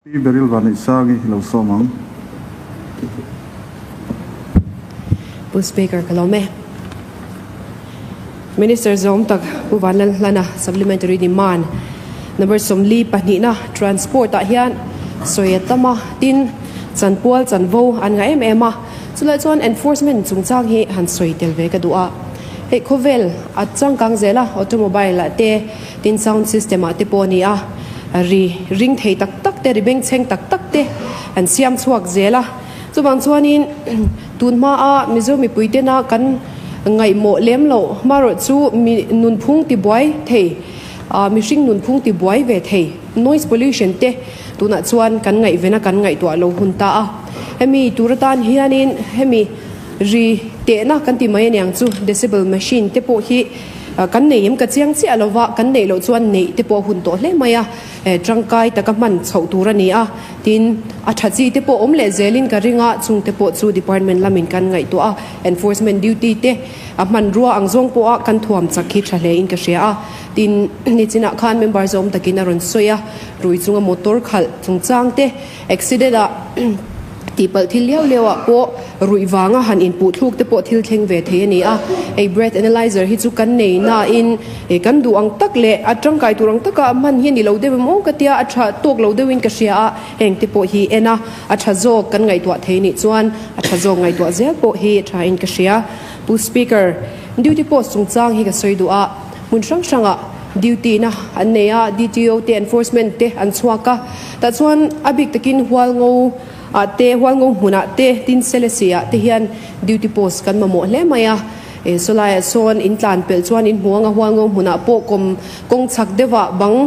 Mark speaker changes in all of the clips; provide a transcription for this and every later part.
Speaker 1: Pi Beryl Vanneihsangi hi lo sawm ang.
Speaker 2: Pu Speaker ka lawm e. Minister zawm tak Pu Vanlalhlana Supplementary Demand Number 42na Transport ah hian sawi a tam a, tin chanpual chanvo an ngah em em a, chulai chuan Enforcement chungchang hi han sawi tel ve ka duh a. Hei khawvel a changkang zel a, automobile ah te Tin sound system ah te pawh a ni a, ri ring thei tak tak te, ri bengchheng tak tak te an siam chhuak zel a. Chuvang chuanin tun hma a Mizo mipui tena kan ngaihmawh lem loh hmarawh chu mi nunphung tibuai thei, mihring nunphung tibuai ve thei noise pollution te tunah chuan kan ngaihven a, kan ngaihtuah lo hun ta a. Hemi tur atan hianin hemi ri tehna kan ti mai aniang chu decibel machine te pawh hi Kan nei em ka chiang chiah lo va, kan neih loh chuan neih te pawh a hun tawh hle mai a, tangkai taka hman chhoh tur a ni a, tin a tha chi te pawh awm leh zelin ka ring a, chung te pawh chu department lamin kan ngaihtuah a, enforcement duty te a hmanrua ang zawng pawha kan thuam chak hi tha hle in ka hria a, tin nichinah khan member zawm takin a rawn sawi a, rui chunga motor khalh chungchang te accident ah Tihpalh thil liau liau ah pawh ruih vanga han inpuh thluk te pawh thil thleng ve thei a ni a. Hei breath analyzer hi chu kan nei nain kan duh ang tak leh a tangkai tur ang taka hman hi a ni lo deuh em aw ka tia, a tha tawk lo deuhin ka hria a, heng te pawh hi en a, a tha zawk kan ngaihtuah thei nih chuan a tha zawk ngaihtuah zel pawh hi a tha in ka hria. Pu Speaker, duty post chungchang hi ka sawi duh a, hmun hrang hrangah duty na an nei a, DTO te enforcement te an chhuak a, tah chuan a bik takin Hualngo ah te, Hualngo hmunah te, tin Selesih ah te hian duty post kan mamawh hle mai a, e sawlaiah sawn in tlan pelh chuan in hmu anga Hualngo hmunah pawh kawm kawng chhak deuhah bang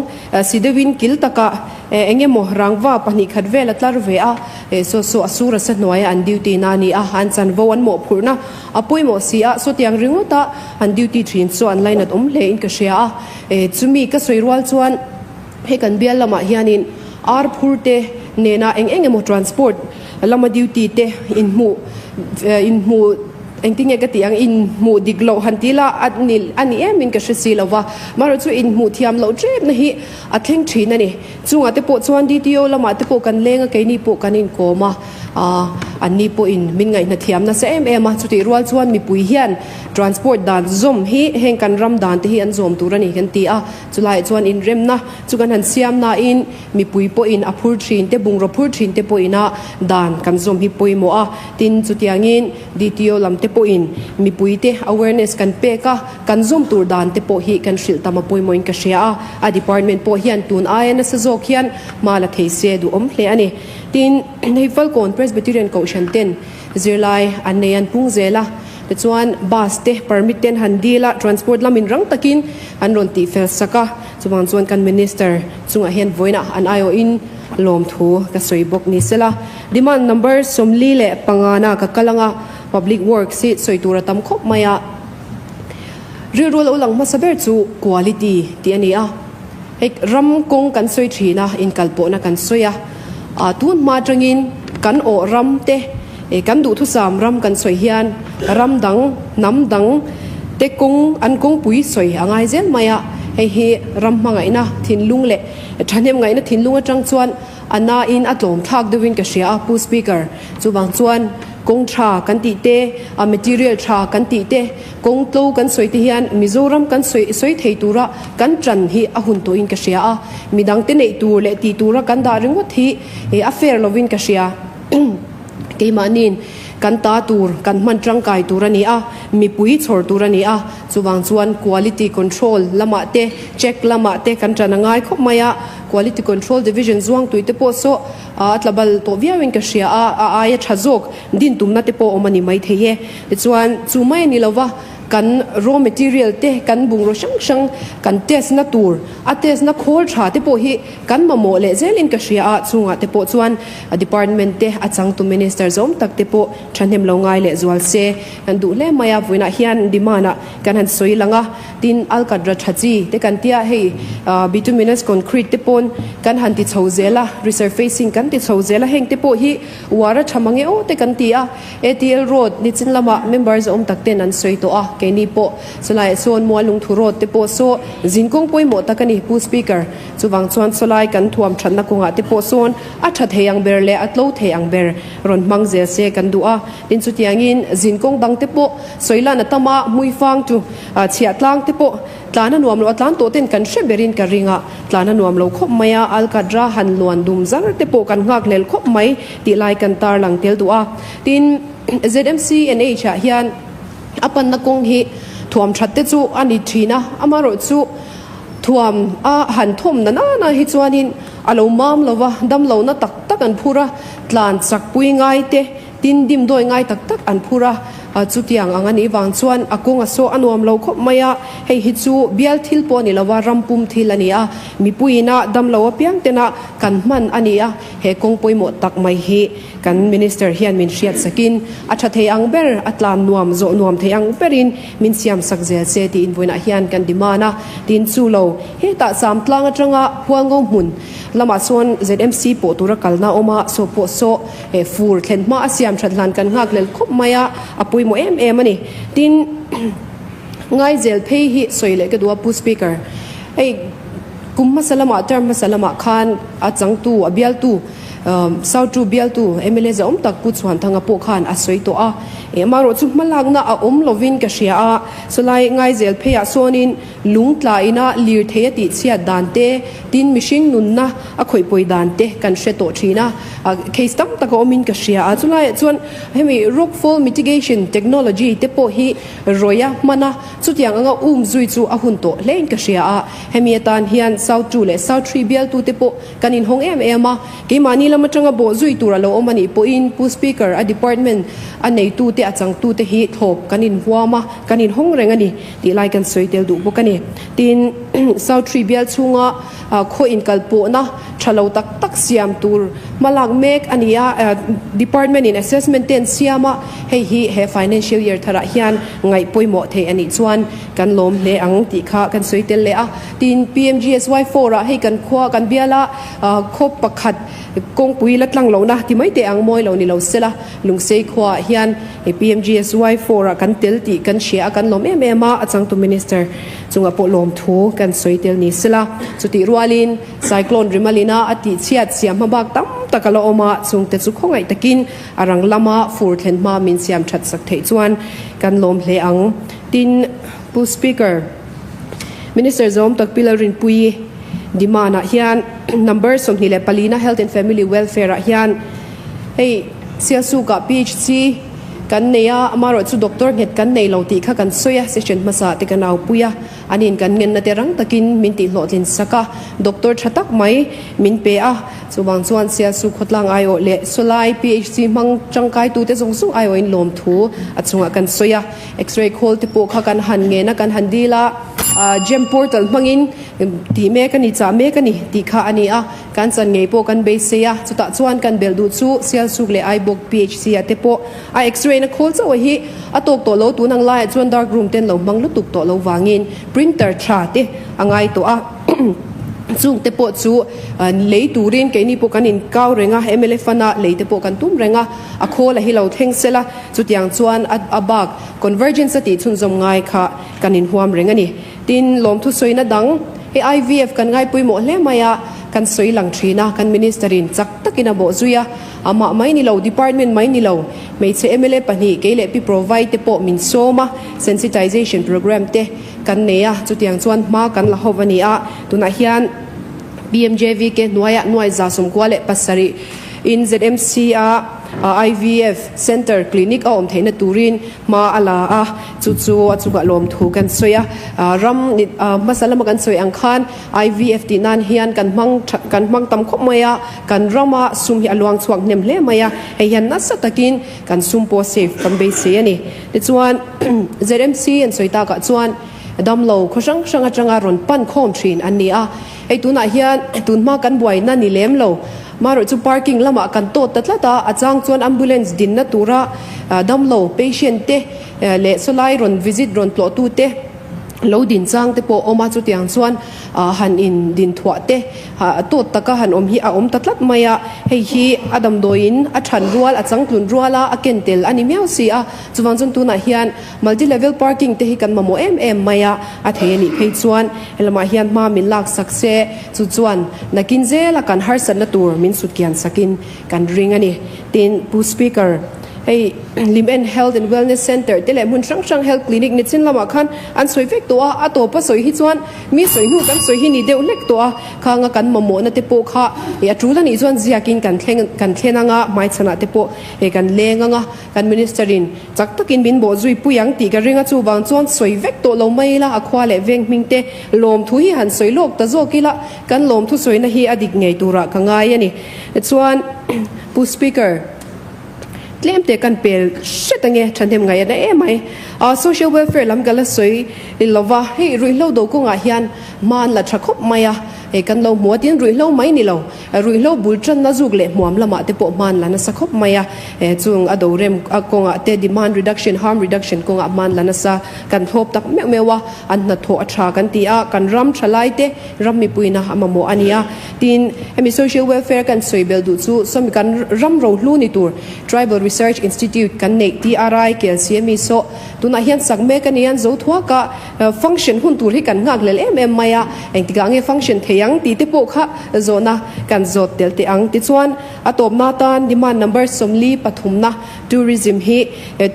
Speaker 2: si deuhin kil takah e eng emaw rangva 2 khat vel a tlar ve a, e saw saw a sur a sa hnuaia an duty na a ni a, an chanvo an mawhphurhna a pawimawh si a, sawtiang ringawta an duty thin chu an lainat awm hle in ka hria a, e chumi ka sawi rual chuan hei kan bial lamah hianin ar phur te nena eng eng emaw transport lama duty te inhmuh inhmuh engtin nge ka tih ang inhmuh dik loh han ti la a ni a ni em in ka hre si lo va, amaherawh chu inhmuh thiam loh tep na hi a thleng thin a ni. Chungah te pawh chuan DTO lamah te pawh kan leng a keini pawh kan inkawm a, anni pawhin min ngaihna thiam nasa em em a, chutih rual chuan mipui hian transport dan zawm hi heng kan ram dan te hi an zawm tur a ni kan ti a, chulaiah chuan inremna chu kan han siam nain mipui pawhin a phur thin te bungraw phur thin te pawhina dan kan zawm hi pawimawh a, tin chutiangin DTO lam te pawhin mipui te awareness kan pek a, kan zawm tur dan te pawh hi kan hrilh tam a pawimawhin ka hria a, a department pawh hian tun aia nasa zawk hian hma la thei se duhawm hle a ni. Tin, hei Falkawn Presbyterian Kohhran ten zirlai an nei an pung zel a, tichuan bus te permit ten han dil a, transport lamin rang takin an rawn tih fel sak a, chuvang chuan kan Minister chungah hian vawiinah an aiawhin lawmthu ka sawi bawk ni sela. Demand number 45 na ka kal anga Public Works hi sawi tur a tam khawp mai a. Rilru lo lang hmasa ber chu quality tih a ni a, hei ram kawng kan sawi thin a, inkalpawhna kan sawi a, ah tun hma atangin kan awh ram te kan duhthusam ram kan sawi hian ram dang hnam dang te kawng an kawngpui sawi a ngai zel mai a, hei hi ram hmangaihna thinlung leh thahnem ngaihna thinlung atang chuan a nain a tlawm thlak deuhin ka hria a, Pu Speaker, chuvang chuan kawng tha kan tih te, a material tha kan tih te, kawng tlo kan sawi te hian Mizoram kan sawi sawi thei tura kan tan hi a hun tawhin ka hria a, midang te neih tur leh tih tura kan dah ringawt hi a fair lovin ka hria. Keimahniin kan ta tur kan hman tangkai tur a ni a, mipui chhawr tur a ni a, chuvang chuan quality control lamah te, check lamah te kan tan a ngai khawp mai a, quality control division zuangtui te pawh saw a tla bal tawh viauin ka hria a, a aia tha zawk din tumna te pawh awm a ni maithei e. Tichuan chu mai a ni lova, kan raw material te, kan bungraw hrang hrang kan test na tur, a test na khawl tha te pawh hi Kan mamawh leh zelin ka hria a, chungah te pawh chuan department te a changtu minister zawm tak te pawh thahnem lo ngai leh zual se kan duh hle mai a, vawiinah hian demand ah kan han sawi lang a, tin alkatra tha chi te kan tia hei bituminous concrete te pawn kan han ti chho zel a, resurfacing kan ti chho zel a, heng te pawh hi uar a tha mange aw te kan ti a, ATL road nichin lamah member zawm tak ten an sawi tawh a. Keini pawh chulaiah sawn Muallungthu Road te pawh saw zinkawng pawimawh tak a ni Pu Speaker. Chuvang chuan chulai kan thuam thatna kawngah te pawh sawn a tha thei ang ber leh a tlo thei ang ber rawn hmang zel se kan duh a. Tin chutiangin zinkawng dang te pawh sawilan a tam a, hmuifang chu chhiah tlang te pawh tlan a nuam lo a, tlan tawh ten kan hre berin ka ring a, tlan a nuam lo khawp mai a, Alkatra han luan dum zar te pawh kan nghak hlel khawp mai tih lai kan tarlang tel duh a. Tin, ZMCNH ah hian a panna kawng hi thuam that te chu a ni thin a, amaherawhchu thuam a han thawm na nana hi chuanin a lo mam lo va, damlohna tak tak an phur a, tlan chak pui ngai te, tin dimdawi ngai tak tak an phur a, chutiang ang a nih vang chuan a kawng a saw a nuam lo khawp mai a, hei hi chu bial thil pawh a ni lo va, ram pum thil a ni a, mipuiina damlo apiang tena kan hman a ni a, he kawng pawimawh tak mai hi. Kan Minister hian min hriat sakin a tha thei ang ber, a tlan nuam, zawh nuam thei ang berin min siam sak zel se tiin vawiinah hian kan demand a. Tin chu lo, hetah Sam tlang atanga Hualngo hmun lamah sawn ZMC pawh tura kalna a awm a, saw pawh saw fur thlen hma a siam that hlan kan nghak lel khawp mai a, a pawimawh em em a ni. Tin, Ngaizel phei hi sawi leh ka duh a Pu Speaker, hei kum hmasa lamah, term hmasa lamah khan a changtu, a bialtu, Sautu bialtu mla zahawm tak Pu Chhuanthanga pawh khan a sawi tawh a, amaherawhchu hmalakna a awm lovin ka hria a, chulai Ngaizel pheiah sawnin lung tlaina lirthei a tihchhiat dan te, tin mihring nunna a khawihpawi dan te kan hre tawh thin a, case tam tak a awmin ka hria a, chulaiah chuan hemi rockfall mitigation technology te pawh hi rawih a hman a, chutiang anga um zui chu a hun tawh hlein ka hria a, hemi atan hian Sautu leh Sauthri bialtute pawh Kan inhawng em em a, keimahni lam atanga bawh zui tur a lo awm a nih pawhin Pu Speaker a department a neitute a changtute hi thlawp kan inhuam a, kan inhawng reng a ni tih lai kan sawi tel duh bawk a ni. Tin, South Tree bial chhunga khaw inkalpawhna tha lo tak tak siam tur hmalak mek a ni a, department in assessment te an siam a, hei hi he financial year tharah hian ngaih pawimawh theih a nih chuan kan lawm hle ang tih kha kan sawi tel leh a. Tin, PMGSY four ah hei kan khua kan bial a, khaw pakhat kawngpui la tlang lohna ti mai teh ang mawi lo ni lo sela, Lungsei khua ah hian hei PMGSY four ah kan tel tih kan hria a, kan lawm em em a, a changtu Minister chungah pawh lawmthu kan sawi tel ni sela. Chutih rualin Cyclone Rimalina a tihchhiat siam hmabak tam tak a la awm a, chungte chu khawngaih takin a rang lama fur thlen hma min siam that sak theih chuan kan lawm hle ang. Tin, Pu Speaker. Minister Zawm tak Pi Lalrinpuii demand ah hian number 24 na Health and Family Welfare ah hian hei Sialsuk ah PHC kan nei a, amaherawh chu doctor nghet kan nei lo tih kha kan sawi a, session hmasa te ka naupui a, an in kan ngenna te rang takin min tihhlawhtlin sak a, doctor tha tak mai min pe a, chuvang chuan Sialsuk khawtlang aiawh leh Sawlai PHC hmang tangkaitute zawng zawng aiawhin lawmthu a chungah kan sawi a. X-ray khawl te pawh kha kan han ngen a, kan han dil a, gem portal hmangin tih mek a ni, chah mek a ni tih kha a ni a, kan chan ngei pawh kan beisei a, chutah chuan kan belh duh chu Sialsuk leh Aibawk PHC ah te pawh a X-ray na khawl chauh hi a tawk tawh lo, tun ang laiah chuan dark room ten lo hmang lutuk tawh lo vangin printer tha te a ngai tawh a. Chung te pawh chu lei turin keini pawh kan inkau reng a, mla fund a lei te pawh kan tum reng a, a khawl a hi lo thleng sela, chutiang chuan a a bak convergence a tih chhunzawm ngai kha kan inhuam reng a ni. Tin, lawmthu sawina dang, hei IVF kan ngaipawimawh hle mai a, kan sawi lang thin a, kan Minister in chak takin a bawh zui a, amah mai ni lo, department mai ni lo, hmeichhe mla pahnih kei leh Pi Provai te pawh min sawm a, sensitization programme te, Kan nei a, chutiang chuan hma kan la hawp a ni a, tunah hian PMJVK hnuaiah nuai 97 in ZMC a IVF Centre Clinic a awm theihna turin hma a la a, chu chu a chungah lawmthu kan sawi a, ram hmasa lama kan sawi ang khan IVF tih nan hian kan hmang kan hmang tam khawp mai a, kan rama sum hi a luang chhuak hnem hle mai a, hei hian nasa takin kan sum pawh safe kan beisei a ni. Tichuan, ZMC an sawi takah chuan damlo khaw hrang hrang atanga rawn pan khawm thin an ni a. Hei tunah hian tunhma kan buaina ni lem lo. Marawh chu parking lamah kan tawt ta tlat a, a chang chuan ambulance dinna tura damlo patient te leh sawlai rawn visit rawn tlawhtu te. Lo din chang te pawh a awm a, chutiang chuan han in din thuah te tawt taka han awm hi a awm ta tlat mai a, hei hi a damdawiin a than rual, a changtlun rual a, a ken tel a ni miau si a, chuvang chuan tunah hian multi level parking te hi kan mamawh em em mai a, a thei a nih phei chuan helamah hian hma min lak sak se, chu chuan nakin zela kan harsatna tur min sut kian sakin kan ring a ni. Tin, Pu Speaker. Hei Lim-en Health and Wellness Centre te leh hmun hrang hrang Health Clinic ni chin lamah khan an sawi vek tawh a, a tawpa sawi hi chuan mi sawi hnu kan sawi hi ni deuh hlek tawh a, khanga kan mamawhna te pawh kha ih a tul a nih chuan ziakin kan thleng kan thlen anga hmaichhanah te pawh hei kan leng anga kan Minister in chak takin min bawh zui pui ang tih ka ring a, chuvang chuan sawi vek tawh lo mai ila a khua leh veng hming te lawmthu hi han sawi lawk ta zawk ila kan lawmthu sawina hi a dik ngei turah ka ngai a ni. Chuan Pu Speaker. Tlem te kan pel hret ange thahnem ngaih a na em mai. A social welfare lam ka la sawi lova, hei ruihhlo do kawngah hian hma an la tha khawp mai a, hei kan lo hmu a tin ruihhlo mai ni lo, ruihhlo bul tanna zuk leh hmuam lamah te pawh hma an la nasa khawp mai a, chung a do rem kawngah te demand reduction, harm reduction kawngah hma an la nasa kan thlawp tak meuh meuh a, an hnathawh a tha kan ti a, kan ram tha lai te ram mipuina a mamawh a ni a. Tin, hemi social welfare kan sawi bel duh chu sawmi kan ram rohlu ni tur Tribal Research Institute kan neih TRI KLCME saw tunah hian sak mek a ni a, zo thuaka function hun tur hi kan nghak lel em em mai a, engtikah nge function thei ang tih te pawh kha zawhna kan zawt tel teh ang. Tichuan, a tawpna atan demand number 43 na Tourism hi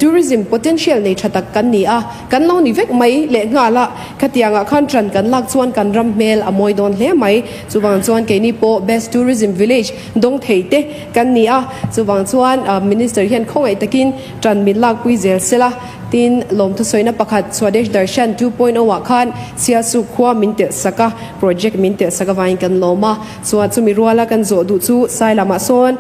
Speaker 2: tourism potential nei tha tak kan ni a, kan lo ni vek mai lehnghal a, khatiangah khan ṭan kan lak chuan kan ram hmel a mawi dawn hle mai. Chuvang chuan keini pawh Best Tourism Village dawng thei te kan ni a, chuvang chuan Minister hian khawngaih takin ṭan min lakpui zel sela. Tin, lawmthusawina pakhat Swadesh Darshan 2.0 ah khan Sialsuk khua min telh sak a, project min telh sak avangin kan lawm a, chuan chumi ruala kan zawh duh chu Sailamah sawn,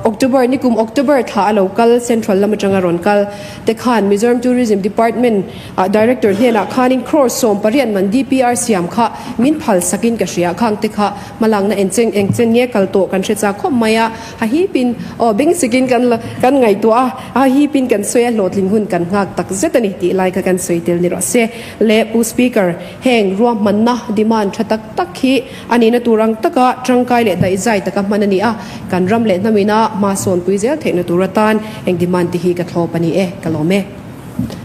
Speaker 2: October nikum October thla a lo kal Central lam atanga rawn kal te khan Mizoram Tourism Department ah Director hnenah khanin crore 18 man DPR siam kha min phal sakin ka hria khang te kha hmalakna engchen engchen nge kal tawh kan hre chak khawp mai a ha hipin aw beng sikin kan kan ngaihtuah a ha hipin kan sawi a hlawhtling hun kan nghak tak zet a ni tih lai kha kan sawi tel ni rawh se le Pu Speaker heng ruahmanna demand tha tak tak hi A nihna tur ang taka tangkai leh daihzai taka hman a ni a, kan ram leh hnamina hma sawnpui zel theihna tur atan eng demand te hi ka thlawp a ni e, ka lawm e.